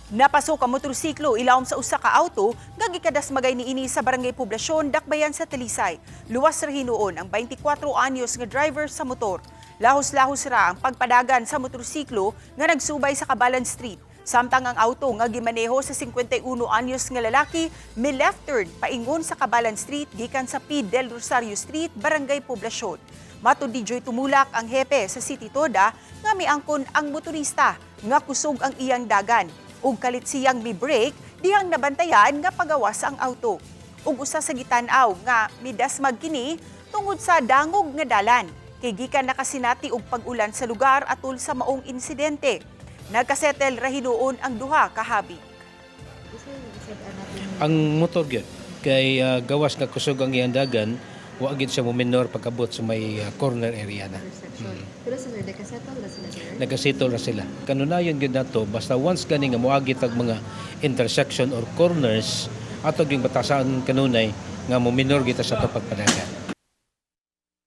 Napasok ang motorsiklo ilawom sa usa ka auto nga gikadasmagay niini sa Barangay Poblasyon, Dakbayan sa Talisay. Luwas ra hinuon ang 24 anyos nga driver sa motor. Lahos-lahos ra ang pagpadagan sa motorsiklo nga nagsubay sa Kabalan Street. Samtang ang auto nga gimaneho sa 51 anyos nga lalaki mi left turn paingon sa Kabalan Street gikan sa P. Del Rosario Street, Barangay Poblasyon. Matud ni Joy Tumulak, ang hepe sa City Toda, nga miangkon ang motorista nga kusog ang iyang dagan ug kalit siyang mi-brake dihang nabantayan nga pagawas ang auto. Ug usa sa gitan-aw nga midasmag kini tungod sa dangog nga dalan kay gikan nakasinati og pag-ulan sa lugar atol sa maong insidente. Nagkasettle ra hinuon ang duha ka habig. Ang motor gyud kay gawas nga kusog ang iyang dagan, wa gyud siya mominor pagkabot sa may corner area na. Pero sir, nakasettle na sila, sir? Nagasettle ra sila. Kanunayon gyud nato, basta once gani nga moagi tag mga intersection or corners, ato gyud batasan kanunay nga mominor kita sa ato pagpadagan.